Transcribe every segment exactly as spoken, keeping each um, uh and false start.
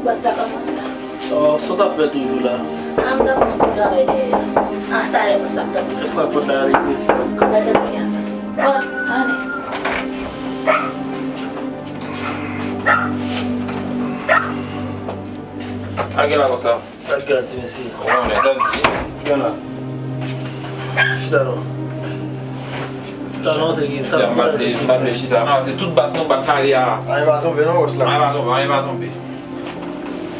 Bòs la kòman la? Oh, sa w t ap fè toujou la? A, m t ap fè yon ti travay dèyè a. A, talè bòs la ap tann mwen. Lè fwa pòt la rive, se pa m ka. Gade l kiyès. Bon, ale. Al gen la konsa. Al gen la ti mesye. Ou konnen, tann ti. Gen la. Chita non. Sa non, te gen sa. M pa vle, m pa vle chita. Non, se tout bat nou, bat kare a. Anyen pa tonbe non, bòs la. Anyen pa tonbe, anyen pa tonbe.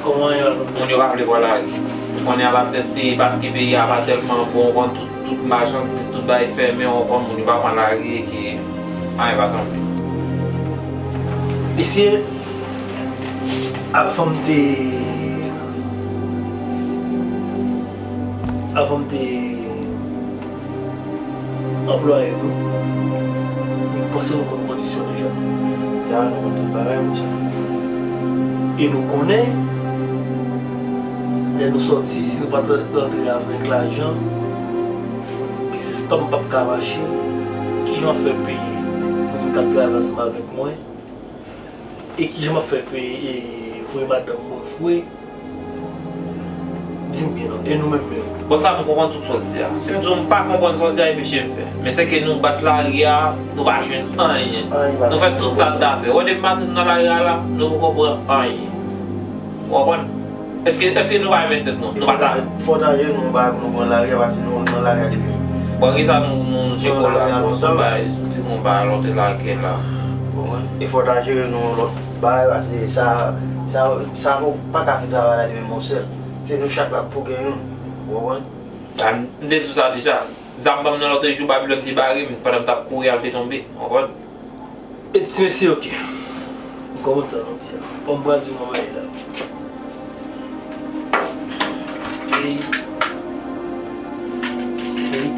Kòman anyen pa tonbe? Moun yo pa vle pran lari. Ou konnen a pa tèt de, paske peyi a pa tèlman bon, ou konn tout, tout machandiz, tout bagay fèmen, ou konn moun yo pa pran lari, ke anyen pa tonbe. Mesye, avan m te, avan m te anplwaye nou, nou panse nou konn kondisyon deja. Ya, nou konn tout bagay pou sa. E nou konnen, lè nou sòti, si nou pa t rantre avèk lajan, biznis pa m p ap ka mache. Kijan m ap fè peye moun k ap travay ansanm avèk mwen? E kijan m ap fè peye, e, voye madanm mwen vre? Di m byen non, e nou menm menm? Bon, sa m konprann tout sa w di a. Si m di w m pa konprann sa w di a, e peche m fè. Men sèke nou bat lari a, nou pa jwenn anyen. Anyen pa Nou fè tout sa n ta fè. Wè depi maten nou nan lari a la, nou poko pran anyen. Ou konprann? Èske, èske nou pa renmen tèt nou? Nou pa ta Fò danje nou pa nou pran lari a, paske nou nan lari a depi Bon, kisa nou, nou, nou tcheke w la, nou se yon bagay, se yon bagay lòt e la ke la. Ou konprann? E fò ta jere nou yon lòt bagay, paske sa, sa, sa nou pa ka fè travay la de menm yon sèl. Se nou chak la pou gen youn. Ou konprann? M te di w sa deja. Zam ban m nan lòt jou, Babilòn te bare m, pandan m t ap kouri al te tonbe. Ou konprann? E ti mesye, oke. M konprann sa nou di a. Bon, m pral di w kòman l ye la. Ey. Felix.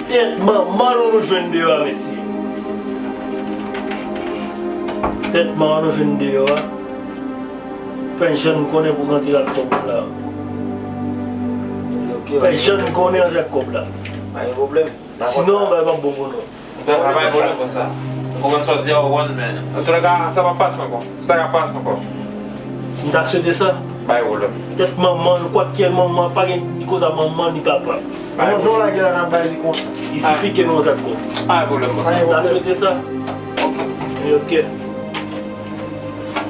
Tèt manman nou nou jwenn deyò a, mesye. Tèt manman nou jwenn deyò a. Fè jan n konnen pou rantre ak kòb la. Fè jan n konnen rantre ak kòb la. Pa gen pwoblèm. Sinon, bagay p ap bon pou nou. Ou konprann sa w di a, ou konn, men antoulèka, sa p ap pase ankò. Sa p ap pase ankò. M ta swete sa. Pa gen pwoblèm. Tèt manman, nou kwak kyèl manman, pa gen ni koza manman ni papa. Yon jan w lage la, n ap bay li konsa. I sifi ke nou rantre ak kòb. Pa gen pwoblèm, bòs. M ta swete sa. Ok.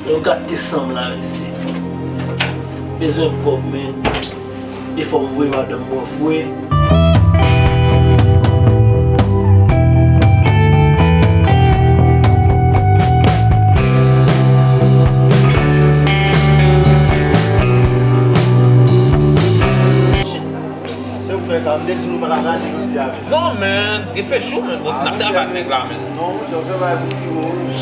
Yo gate san m la, mesye. Bezwen kòb, men. E fò m voye madanm mwen vre. Se ou k fè sa, m te di nou pa t ap rale jodi a menm. Non, men, gen fè cho, men. Bon, si n ap travay ak nèg la, men. Non, monchè, w fè bagay pou ti mo wi.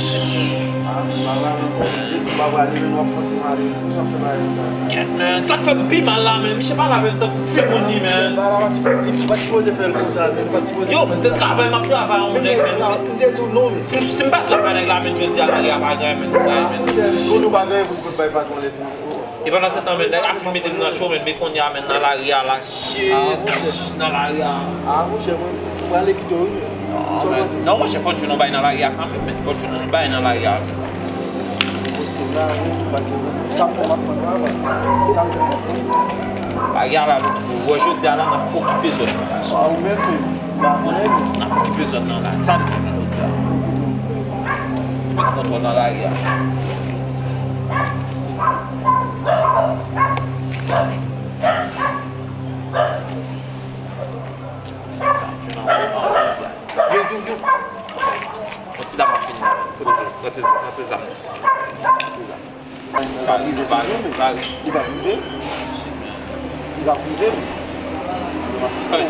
Ah, m pa pale ankò. Depi m pa pale, men w ap fòse m ale. Sa w fè bagay konsa? Kèt, men. Sa k fè m pi mal la, men. Misye pale avè m tankou timoun li, men. Pale avè m, li pa t sipoze fè l konsa, men. Li pa t sipoze fè l konsa. Yo, men, se travay m ap travay a yon nèg, men. M te di w non, men. Si, si m pa t travay nèg la, men, jodi a, lari a pa gen anyen, men. Ah, monchè, men, nou pa gen anyen pou n konn bay patwon lèt nou. E pandan se tan, men, nèg la fin mete m nan cho, men, men kounye a, men, nan lari a la, shit, nan lari a. Ah, monchè, mwen, mwen prale kite w, wi. Non, men, non, monchè, fò n jwenn yon bay nan lari a kanmenm, men, fò n jwenn yon bay nan lari a. Poste la, wi, pase, wi. Sa m fè m ap pran, wi, sa m fè m ap pran. Lari a la, nou, wè, jodi a la, n ap okipe zòn nan. Sa ou menm, wi. Poze, n ap okipe zòn nan la. Sa nou fè nan lòt la. Met kontwòl nan lari a. Yo, yo, yo. Yon ti dam ap vini la. Poze, mete, mete zam nan. Mete zam. Li pa rive toujou, men. Li pa rive. Li pa rive, men. Yo, m ap di w, papa.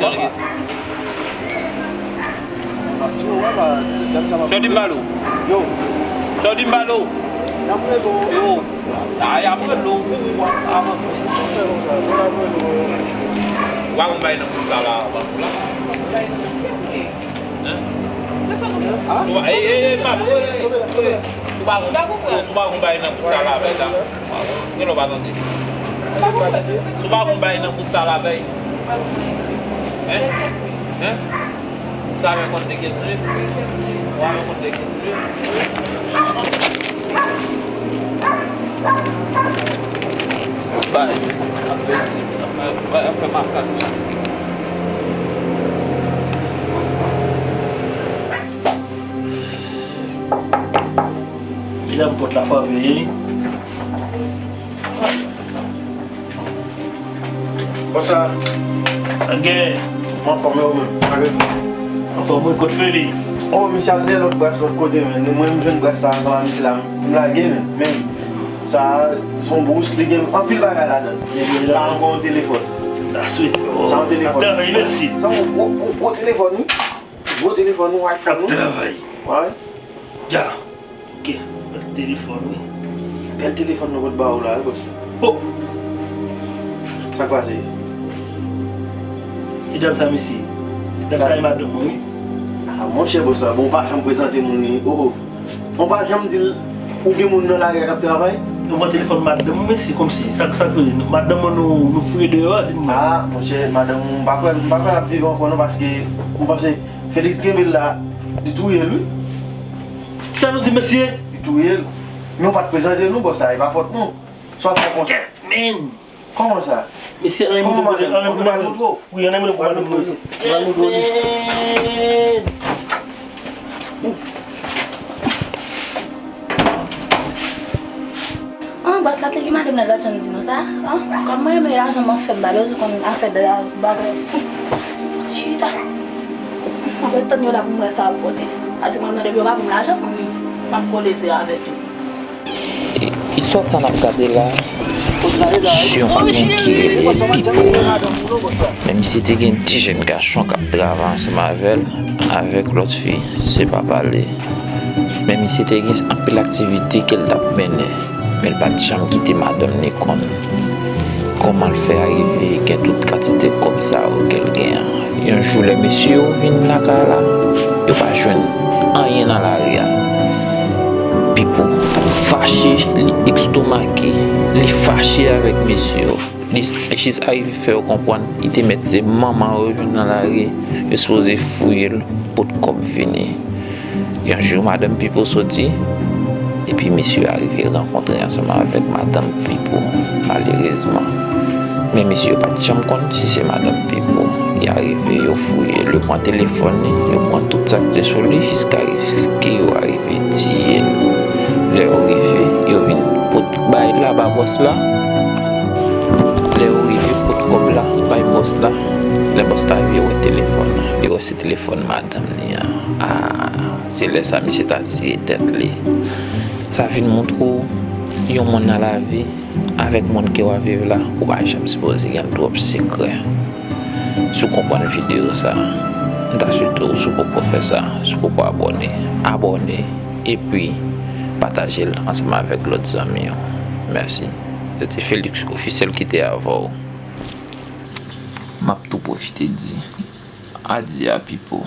M ap di w, papa. Ti dam sa pa Jody Mbalo. Yo. Jody Mbalo. Y ap rele w. Yo. A, y ap rele w, wi, wi, w ap avanse. Fè konsa, y ap rele w. W a konn bay nan kous sa la, ban nou la. Hein? Hein? Sou pa, ey, ey, ey, pa, ey, ey, ey. Sou pa gon, sou pa gon bay nan kous sa la, bay la. Gen lè w pa tande. Sou pa gon bay nan kous sa la, bay. Hein? Hein? Ou ta renmen konn de kès nou ye? Ou ta renmen konn de kès nou ye? Bay, ap fè makak la. Medam, pòt la frape, wi. Konsa. Ange. Mwen anfòm, e ou menm? Anfòm, wi, kot Feli? Oh, misye al dèyè lòt bras, lòt kote, men. Mwen, m jwenn bras sa ansanm ak misye la, m lage, men. Men, sa, se yon bous, li gen anpil bagay ladan l. Sa ankò yon telefòn. Sa yon telefòn. Ap travay, mèsi. Sa yon gwo, gwo, gwo telefòn, wi. Gwo telefòn, wi, iPhone, wi. Ap travay. Wi. Dja. Ok, bèl telefòn, wi. Bèl telefòn nou pot ba ou la, wi, bòs la. Oh! Sa k pase? E dam sa, mesye. Dam sa e madanm mwen, wi. Ah, monchè, bòs la, bon, ou pa janm prezante moun li. Oh, oh. Ou pa janm di l ou gen moun nan lari a k ap travay? Nou pran telefòn madanm mwen, mesye, kòmsi. Sa, sa k rele? Madanm mwen, nou, nou fouye deyò a, di m non. Ah, monchè, madanm ou, m pa kwè, m pa kwè l ap viv ankò, non, paske m panse Felix kenbe l la, li touye l, wi. Kisa nou di, mesye? Li touye l. Men w pa t prezante nou, bòs, sa e pa fòt nou. Sa w ap fè konsa? Kèt, men! Kòman sa? Mesye, ann montre w, ann montre w. Wi, ann montre w, mesye. Ann montre w. An, bòs la te gen madanm nan lòt jan di nou sa. An, kòm mwen renmen lajan, mwen fè m ba l, ou konn afè de bagay. Ti chita. Mwen ap tann yo la pou m wè sa yo pote. Paske mwen menm depi yo pa ban m lajan, m ap kole ze avèk yo. Istwa sa n ap gade la, se yon patwon ki rele Pipo. Men misye te gen ti jèn gason k ap travay ansanm avè l, avèk lòt fi, se papa li. Men misye te gen anpil aktivite ke l t ap mennen, men l pa t janm kite madanm li konn kòman l fè arive gen tout kantite kòb sa yo ke l gen an. Yon jou, lè mesye yo vin lakay la, yo pa jwenn anyen nan lari a. Pipo fache, li estomake, li fache avèk mesye yo. Li, li jis arive fè yo konprann, li te mèt se manman yo jwenn nan lari, yo sipoze fouye l pot kòb vini. Yon jou, madanm Pipo soti, epi mesye yo arive rankontre ansanm avèk madanm Pipo, malerezman. Men mesye yo pa t janm konn si se madanm Pipo. Y arive, yo fouye l, yo pran telefòn li, yo pran tout sa k te sou li, jiskaske yo arive tiye l. Lè yo rive, yo vin pot bay la ba bòs la. Lè yo rive pot kòb la bay bòs la, lè bòs la vire wè telefòn nan, li wè se telefòn madanm li an. Ah, se lè sa misye ta tiye tèt li. Sa vin montre w yon moun nan lavi, avèk moun ke w ap viv la, ou pa janm sipoze gen twòp sekrè. Si w konprann videyo sa, m ta swete w, si w poko fè sa, si w poko abòne, abòne, epi pataje l ansanm avèk lòt zanmi w. Mèsi. Se te Felix Ofisyèl ki te avè w. M ap tou pwofite di adye a Pipo.